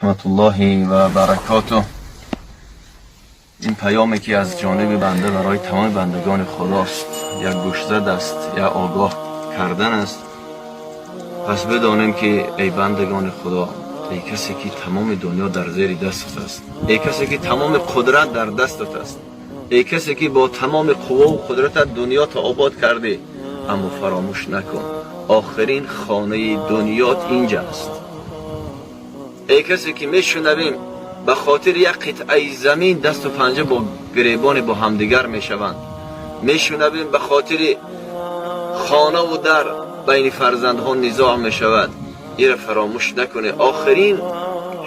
رحمت الله و برکاته. این پیامی که از جانب بنده برای تمام بندگان خداست، یک گوشزد است یا آگاه کردن است. پس بدانیم که ای بندگان خدا، ای کسی که تمام دنیا در زیر دستت است، ای کسی که تمام قدرت در دستت است، ای کسی که با تمام قوا و قدرتت دنیا تا آباد کردی، اما فراموش نکن آخرین خانه دنیات اینجا است. ای کسی که میشنویم به خاطر یک قطعه زمین دست و پنجه با گریبان با همدیگر میشوند، میشنویم به خاطر خانه و در بین فرزندها نزاع میشود، این را فراموش نکنه. آخرین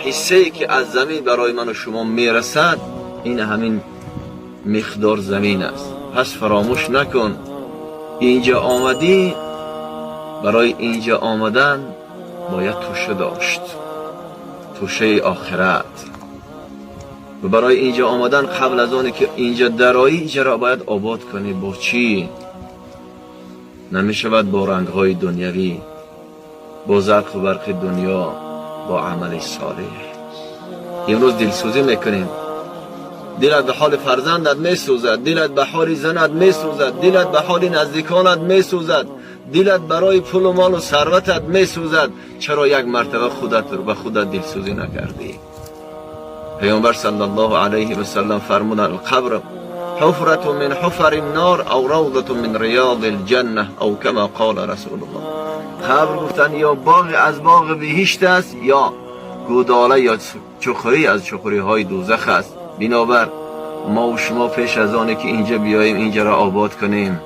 حصه که از زمین برای من و شما میرسد این همین مقدار زمین است. پس فراموش نکن اینجا آمدی، برای اینجا آمدن باید توشه داشت، توشه آخرت. و برای اینجا آمدن قبل از آن که اینجا درایی، اینجا را باید آباد کنی. با چی؟ نمیشود با رنگ های دنیوی، با زرق و برق دنیا، با عمل صالح. امروز دلسوزی میکنیم، دلت به حال فرزندت میسوزد، دلت به حال زنت میسوزد، دلت به حال نزدیکانت میسوزد، دلت برای پول و مال و ثروتت میسوزد. چرا یک مرتبه خودت رو به خودت دلسوزی نکردی؟ پیامبر صلی الله علیه و سلم فرمودند: القبر حفرة من حفر النار او روضة من ریاض الجنة او کما قال رسول الله. قبر، گفتن، یا باغ از باغ بهشت است یا گوداله یا چخری از چخری های دوزخ است. بنابر ما و شما پیش از آنه که اینجا بیاییم، اینجا را آباد کنیم.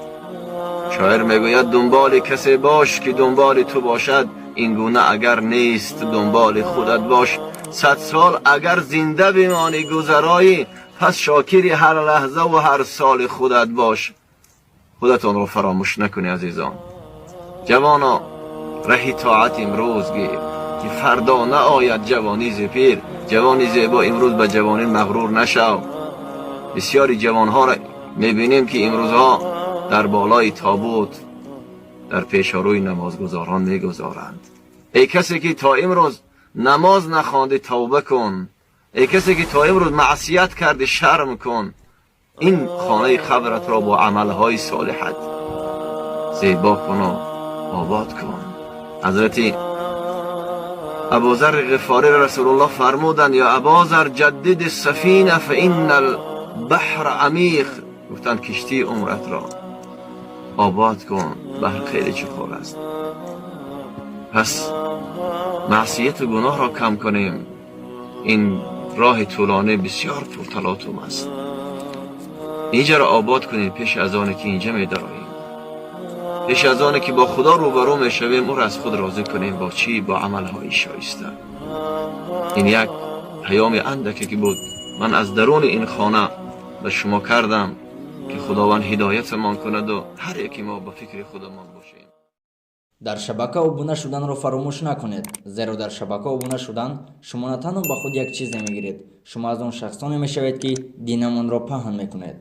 شاعر میگوید: دنبال کسی باش که دنبال تو باشد، این گونه اگر نیست دنبال خودت باش. 100 سال اگر زنده بمانی گذرایی، پس شاکری هر لحظه و هر سال خودت باش. خودتان رو فراموش نکنی عزیزان. جوانا، ره طاعت امروز گیر که فردا نآید جوانی ز پیر. جوانی زیبا، امروز به جوانی مغرور نشو. بسیاری جوانها را میبینیم که امروزها در بالای تابوت در پیشاروی نمازگزاران میگذارند. ای کسی که تا امروز نماز نخوانده، توبه کن. ای کسی که تا امروز معصیت کرده، شرم کن. این خانه قبرت را با عملهای صالحت زیبا کن و آباد کن. حضرت ابوذر غفاری رسول الله فرمودند: یا اباذر جدد السفینه فان البحر عمیق. گفتند کشتی عمرت را آباد کن، بحر خیلی چخور است. پس معصیت و گناه را کم کنیم. این راه طولانی بسیار پرتلاطم است. اینجا را آباد کنیم. پیش از آن که اینجا می دراییم، پیش از آن که با خدا روبرو میشویم، او را از خود راضی کنیم. با چی؟ با عملهای شایسته. این یک پیام اندکی که بود من از درون این خانه به شما کردم که خداوند هدایتمان کند و هر یکی ما با فکر خودمان باشیم. Дар шабака обуна шуданро фаромӯш накунед, зеро дар шабака обуна шудан шумо на танҳо ба худ як чизе мегиред, шумо аз он шахсоне мешавед, ки динамонро паҳн мекунед.